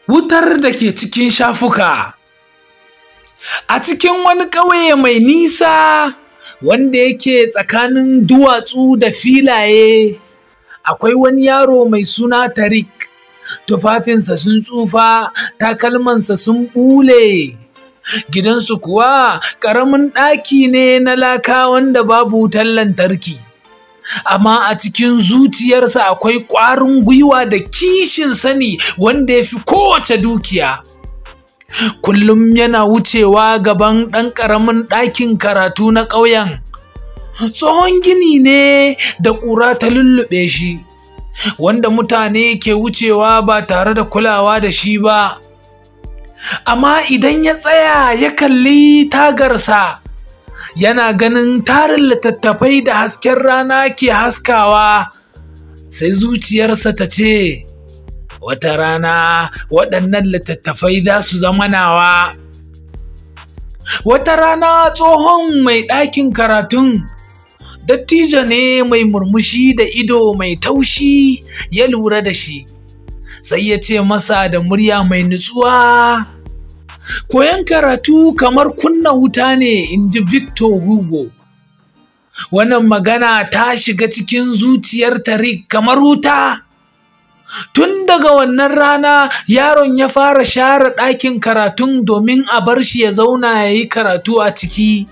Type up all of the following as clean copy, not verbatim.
Wutar da ke cikin shafuka. A cikin wani ƙauye mai nisa wanda yake tsakanin duwatsu da filaye, akwai wani yaro mai suna Tarik. Tufafinsa sun tsufa, takalmansa sun ɓule. Gidansu kuwa ƙaramin ɗaki ne na laka wanda babu wutar lantarki. Amma a cikin zuciyarsa akwai ƙwarin gwiwa da kishin sani wanda ya fi kowace dukiya. Kullum yana wucewa gaban ɗan ƙaramin ɗakin karatu na ƙauyen. Tsohon gini ne da ƙura ta lulluɓe shi, wanda mutane ke wucewa ba tare da kulawa da shi ba. Amma idan ya tsaya ya kalli tagarsa, yana ganin tarin littattafai da hasken rana ke haskawa, sai zuciyarsa ta ce, "Wata rana waɗannan littattafai za su zama nawa." Wata rana tsohon mai ɗakin karatun, dattijo ne mai murmushi da ido mai taushi, ya lura da shi. Sai ya ce masa da murya mai nutsuwa, "Koyon karatu kamar kunna wuta ne," in ji Victor Hugo. Wannan magana ta shiga cikin zuciyar Tarik kamar wuta. Tun daga wannan rana yaron ya fara share ɗakin karatun domin a bar shi ya zauna ya yi karatu a ciki.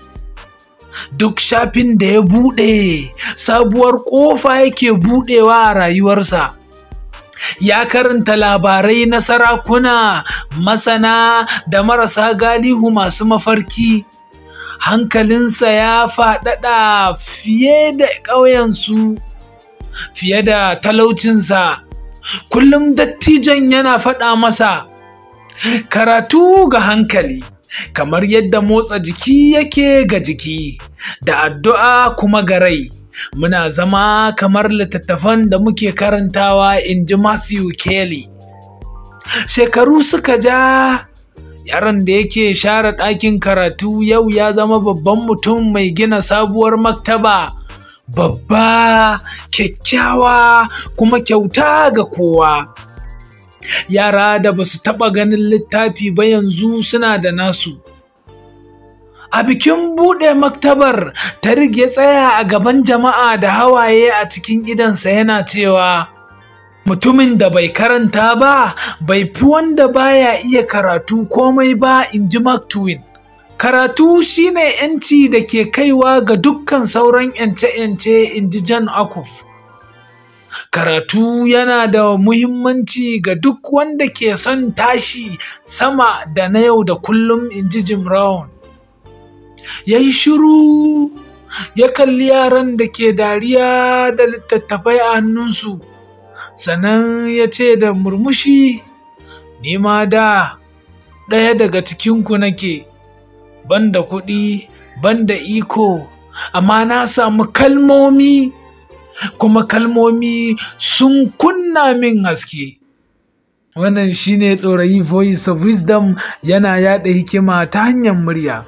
Duk shafin da ya buɗe, sabuwar ƙofa yake buɗewa a rayuwarsa. Ya karanta labarai na sarakuna, masana da marasa galihu masu mafarki. Hankalinsa ya faɗaɗa fiye da ƙauyensu, fiye da talaucinsa. Kullum dattijon yana faɗa masa, "Karatu ga hankali, kamar yadda motsa jiki yake ga jiki, da addu'a kuma ga rai. Muna zama kamar littattafan da muke karantawa," in ji Matthew Kelly. Shekaru suka ja, yaron da yake share ɗakin karatu yau ya zama babban mutum mai gina sabuwar maktaba. Babba, kyakkyawa, kuma kyauta ga kowa. Yara da ba su taɓa ganin littafi ba yanzu suna da nasu. A bikin buɗe maktabar, Tarik ya tsaya a gaban jama'a da hawaye a cikin idonsa yana cewa, "Mutumin da bai karanta ba, bai fi wanda baya iya karatu komai ba," in ji Mark Twain. "Karatu shine ‘yanci da ke kaiwa ga dukkan sauran ‘yance-‘yance," in ji John Akuf. "Karatu yana da muhimmanci ga duk wanda ke son tashi sama da na yau da kullum," in ji Jim Rohn. Ya yi shiru, ya kalli yaran da ke dariya da littattafai a hannunsu, sannan ya ce da murmushi, "Ni ma da ɗaya daga cikinku nake, ban da kuɗi, ban da iko, amma na samu kalmomi, kuma kalmomi sun kunna min haske." Wannan shine Ɗorayi Voice of Wisdom, yana yaɗa hikima ta hanyar murya.